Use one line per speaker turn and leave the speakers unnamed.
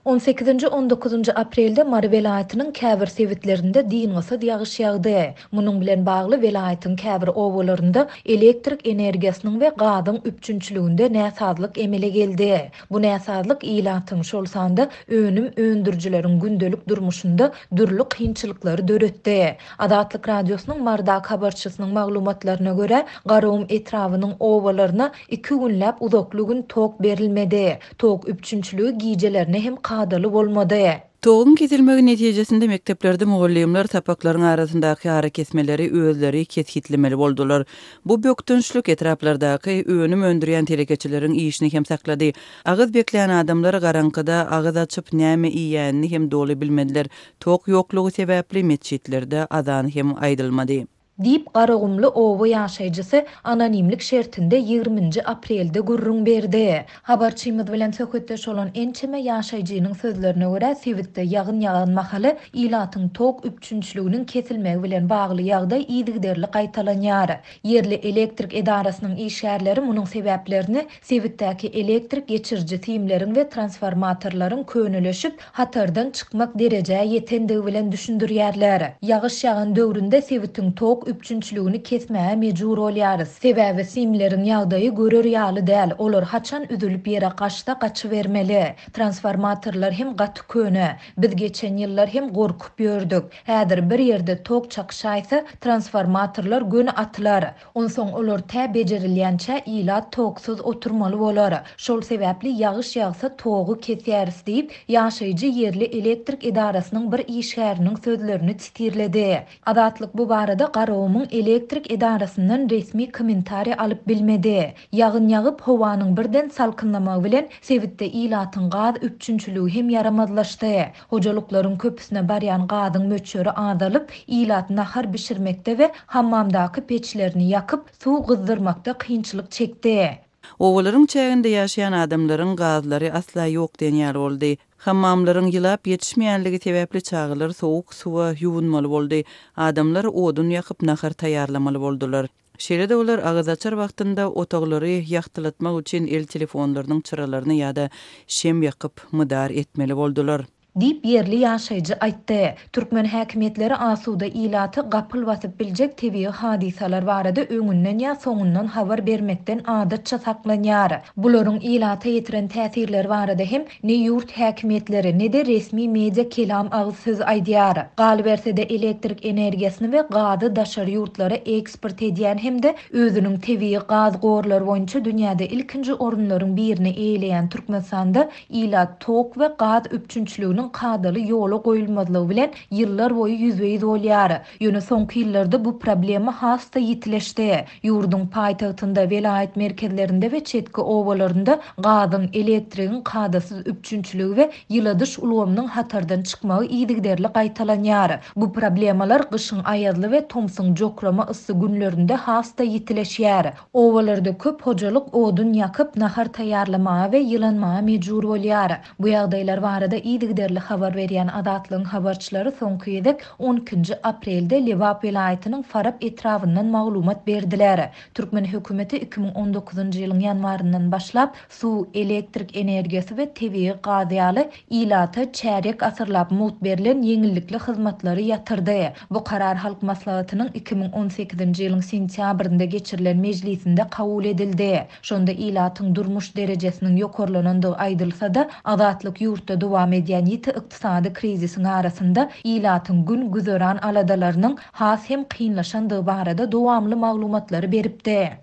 On sekizinji, on dokuzynjy aprelde Mary welaýatynyň käbir sebitlerinde dyngysyz ýagyş ýagdy. Munuň bilen bagly welaýatyň käbir obalarynda elektrik energiýasynyň we gazyň üpjünçiliginde näsazlyk emele geldi. Bu näsazlyk ilatyň, şol sanda önüm öndürijileriň gündelik durmuşynda dürli kynçylyklary döretdi. Azatlyk Radiosynyň Marydaky habarçysynyň maglumatlaryna görä, Garagum etrabynyň obalaryna iki günläp uzakly gün tok berilmedi. Tok üpjünçiligi gijelerine hem kadaly bolmady.
Toguň kesilmegi netijesinde mekdeplerde mugallymlar sapaklaryň arasyndaky arakesmeleri özleri kesgitlemeli boldular. Bu bökdençlik etraplardaky önüm öndürýän telekeçileriň işini hem saklady. Agyz beklän adamlar garaňkyda agyz açyp näme iýýänini hem doly bilmediler. Tok ýoklugy sebäpli metjitlerde azan hem aýdylmady.
Diýip, garagumly oba ýaşaýjysy anonimlik şertinde ýigriminji aprelde gürrüň berdi. Habarçymyz bilen söhbetdeş bolan ençeme ýaşaýjynyň sözlerine görä, sebitde ýagyn ýagan mahaly ilatyň tok üpjünçiliginiň kesilmegi bilen bagly ýagdaý yzygiderli gaýtalanýar. Ýerli elektrik edarasynyň işgärleri munuň sebäplerini sebitdäki elektrik geçiriji simleriň we transformatorlaryň könelişip, hatardan çykmak derejä ýetendigi bilen düşündirýärler. Ýagyş ýagan döwründe sebitiň tok üpjünçiligini kesmäge mejbur bolýarys. Sebäbi simleriň ýagdaýy görer ýaly däl, olar haçan üzülip ýere gaçsa gaçybermeli. Transformatorlar hem gaty köne. Biz geçen ýyllar hem gorkup ýördük. Häzir bir ýerde tok çakyşaýsa, transformatorlar göni atylar. Onsoň olar tä bejerilýänçä ilat toksuz oturmaly bolar. Şol sebäpli ýagyş ýagsa togy kesýäris diýip, ýaşaýjy ýerli elektrik edarasynyň bir işgäriniň sözlerini titirledi. Azatlyk bu barada Garagumuň elektrik edarasyndan resmi kommentariý alyp bilmedi. Ýagyn ýagyp, howanyň birden salkynlamagy bilen sebitde ilatyň gaz üpjünçiligi hem ýaramazlaşdy. Hojalyklaryň köpüsine barýan gazyň möçberi azalyp, ilat nahar bişirmekde we hammamdaky peçlerini ýakyp, suw gyzdyrmakda kynçylyk çekdi.
Obalaryň çäginde ýaşaýan adamlaryň gazlary asla ýok diýen ýaly boldy. Hammamlaryň ýylap ýetişmeýänligi sebäpli çagalar sowuk suwa ýuwunmaly boldy. Adamlar odun ýakyp nahar taýýarlamaly boldular. Şeýle-de olar agyzaçar wagtynda otaglary ýagtylatmak üçin el telefonlarynyň çyralaryny ýa-da şem ýakyp mydar etmeli boldular.
Diýip, ýerli ýaşaýjy aýtdy. Türkmen häkimiýetleri asuda ilaty gapyl basyp biljek tebigy hadysalar barada öňünden ýa soňundan habar bermekden adatça saklanýar. Bularyň ilata ýetiren täsirleri barada hem Ne ýurt häkimiýetleri, ne-de resmi media kelam agyz söz aýdýar. Galyberse-de, elektrik energiýasyny we gazy daşary ýurtlara eksport edýän hem-de özüniň tebigy gaz gorlary boýunça dünýäde ilkinji orunlaryň birini eýeleýän Türkmenistanda ilat tok we gaz üpjünçiliginiň kadaly ýola goýulmazlygy bilen ýyllarboýy ýüzbe-ýüz bolýar. Ýöne soňky ýyllarda bu problema has-da ýitileşdi. Ýurduň paýtagtynda, welaýat merkezlerinde we çetki obalarynda gazyň, elektrigiň kadasyz üpjünçiligi we ýyladyş ulgamynyň hatardan çykmagy yzygiderli gaýtalanýar. Bu problemalar gyşyň aýazly we tomsuň jokrama yssy günlerinde has-da ýitileşýär. Obalarda köp hojalyk odun ýakyp, nahar taýýarlamaga we ýylanmaga mejbur bolýar. Bu ýagdaýlar barada yzygiderli habar berýän Azatlygyň habarçylary soňky gezek on ikinji aprelde Lebap welaýatynyň Farap etrabyndan maglumat berdiler. Türkmen hökümeti 2019-njy ýylyň ýanwaryndan başlap, suw, elektrik energiýasy we tebigy gaz ýaly ilata çärýek asyrlap mugt berlen ýeňillikli hyzmatlary ýatyrdy. Bu karar Halk Maslahatynyň 2018-nji ýylyň sentýabrynda geçirilen mejlisinde kabul edildi. Şonda ilatyň durmuş derejesiniň ýokarlanandygy aýdylsa-da, Azatlyk ýurtda dowam edýän ýiti ykdysady krizisiň arasynda ilatyň gün-güzeran aladalarynyň has hem kynlaşandygy barada dowamly maglumatlary beripdi.